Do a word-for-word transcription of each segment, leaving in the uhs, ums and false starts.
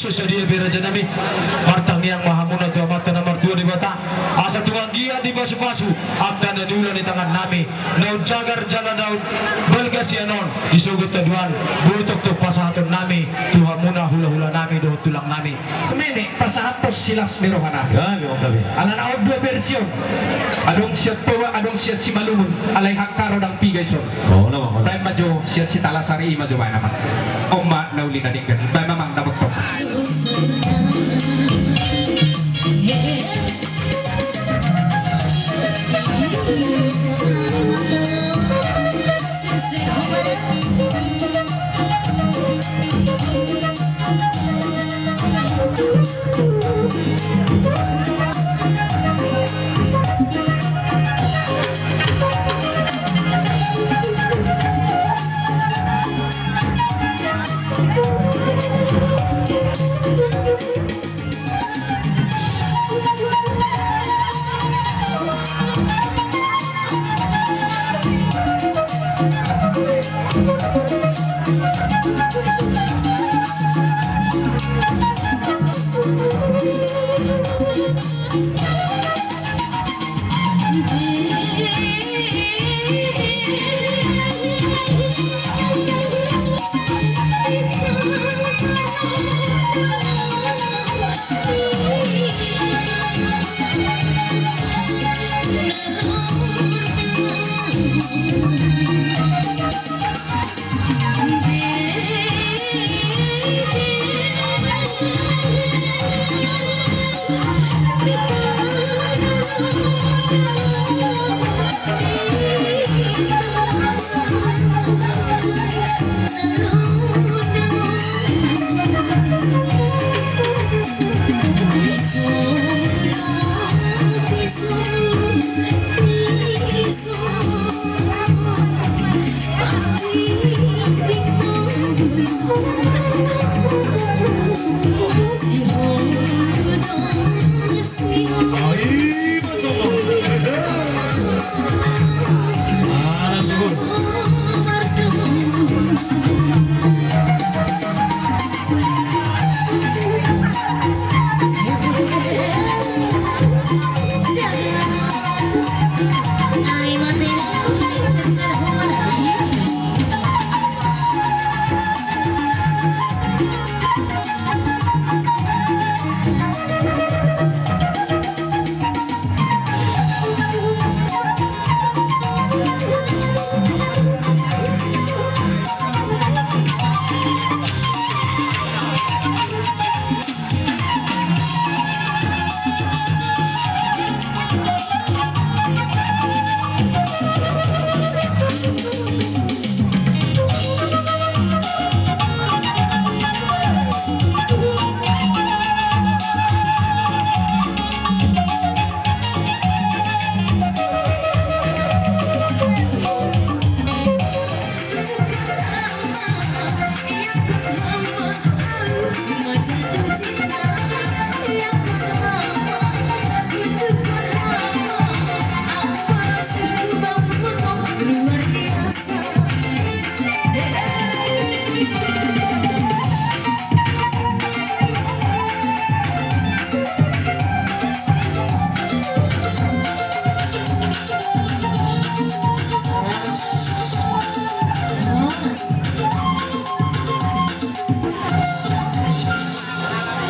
Sadia pe raja nami, martangiang ma hamuna tu Amanta na martua Debata, asa tung anggiat dipasupasu angka na niula ni tangan nami, naung jagar jala naung balga sian on, disogot haduan, boi tongtong pasahaton nami tu hamuna hulahula nami dohot tulang nami. Menek pasahathon silas ni roha nami. Gabe, gabe. Alana on dua versi on. Adong sian Toba, adong sian Simalungun, alai hangkaro dang piga ison. Oh, nama, nama. Baen ma jo sian Sitalasari i ma jo baen amang. On ma na uli na denggan i. Baen ma amang, dapothon.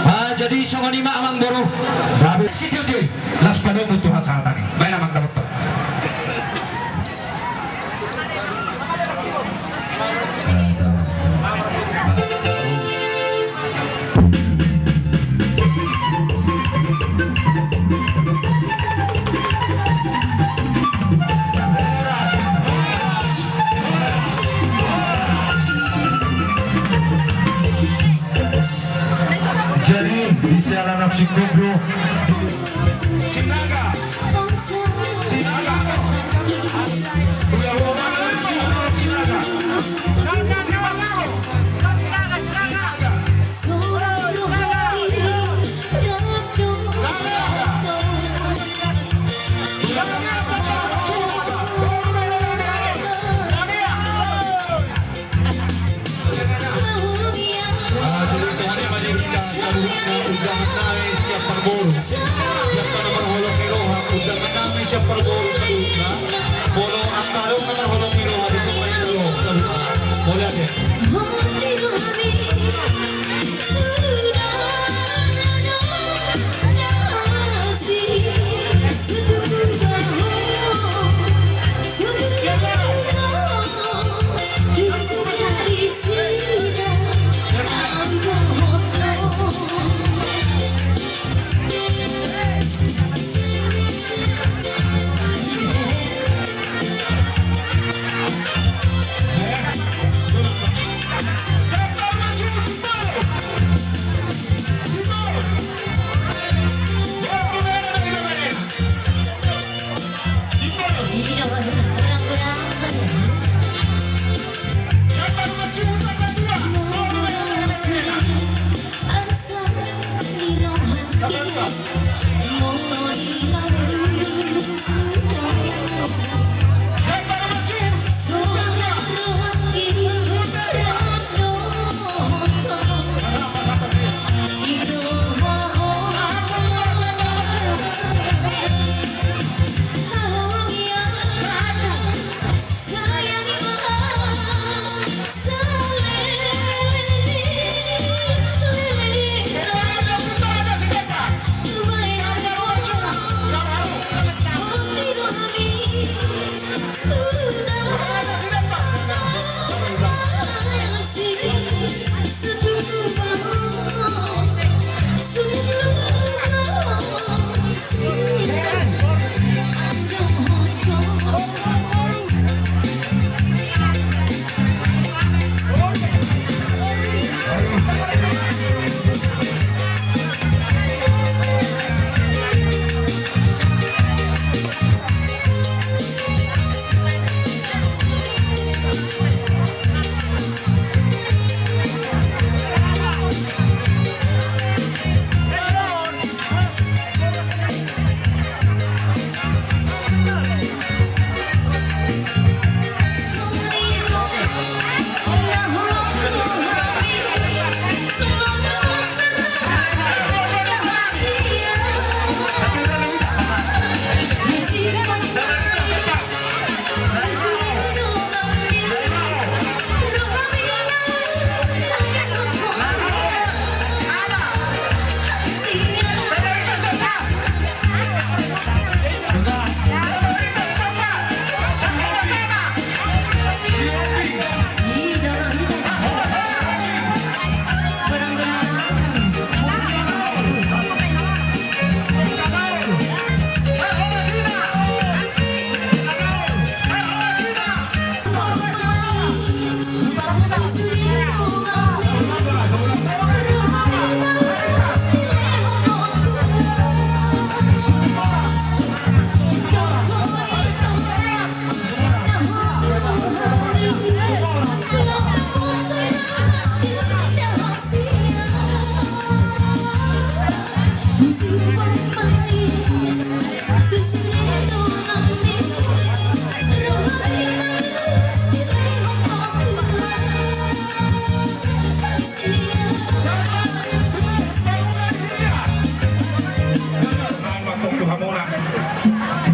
Ah, jadi songon i ma amang boru. Gabe sitio-tio i. Las padomu tu hasahatan i. Baen amang, dapothon. Jadi, di sialan aksi kubro. Sinaga. Parboru saluhutna, molo angka adong na marholong ni roha di sumbaen ni roha saluhutna. Mauliate.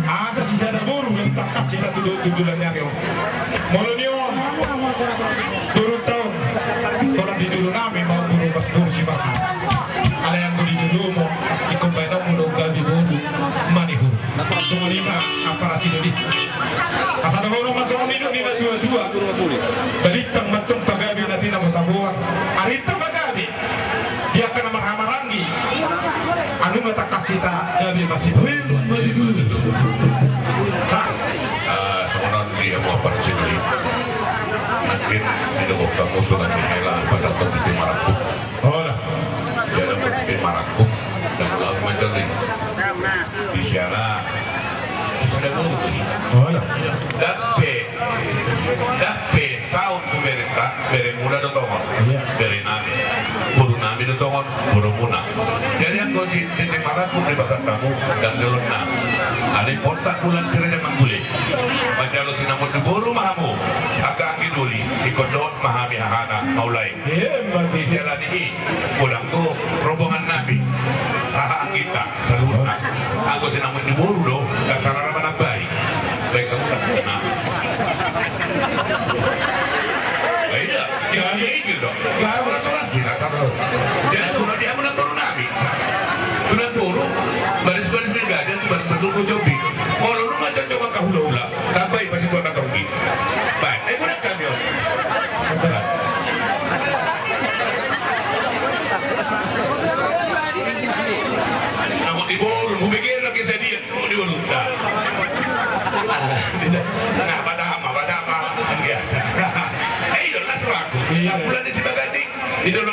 Asa sisada boru na tangkas hita tu joloan ni ari on. Molo ni on boru taon, holan di jolo nami ma boru, pas boru Simarmata. Alai anggo di jolomu, ingkon baenonmu do gabe boru Manihuru. Songon i ma ampara sidoli. Asa dohonon ma songon i do ni na tua-tua. Balintang ma antong pagabe na tinabo-taboan. Arintang ma gabe. Di angka na marhahamaranggi. Anu ma tangkas hita gabe masipaolo. Sa. Ah, songon on di hamu ampara sidoli. Nangkin didok hamu songon i, hela pasahat tu marangkup. Hola. Jala mesti marangkup dan lalu menjadi. Di sana sudah boru. Hola. Dape, dape saut tu bereta, beremuna do tongon. Iya. Berenami. Borunami do tongon, borumuna. Jadi anggo si titi marangkup di bagas tamu dan delonna. Ada pontak bulan cerita manggule. Manjalo sinamot di boru ma hamu. Angka anggi doli, ingkon dohot ma hami hahana, maulai. Iya, berarti. Siala ni i, godang do rombongan nami. Haha anggita, saluhutna. Anggo sinamot ni boru do, dasar anak Di dulu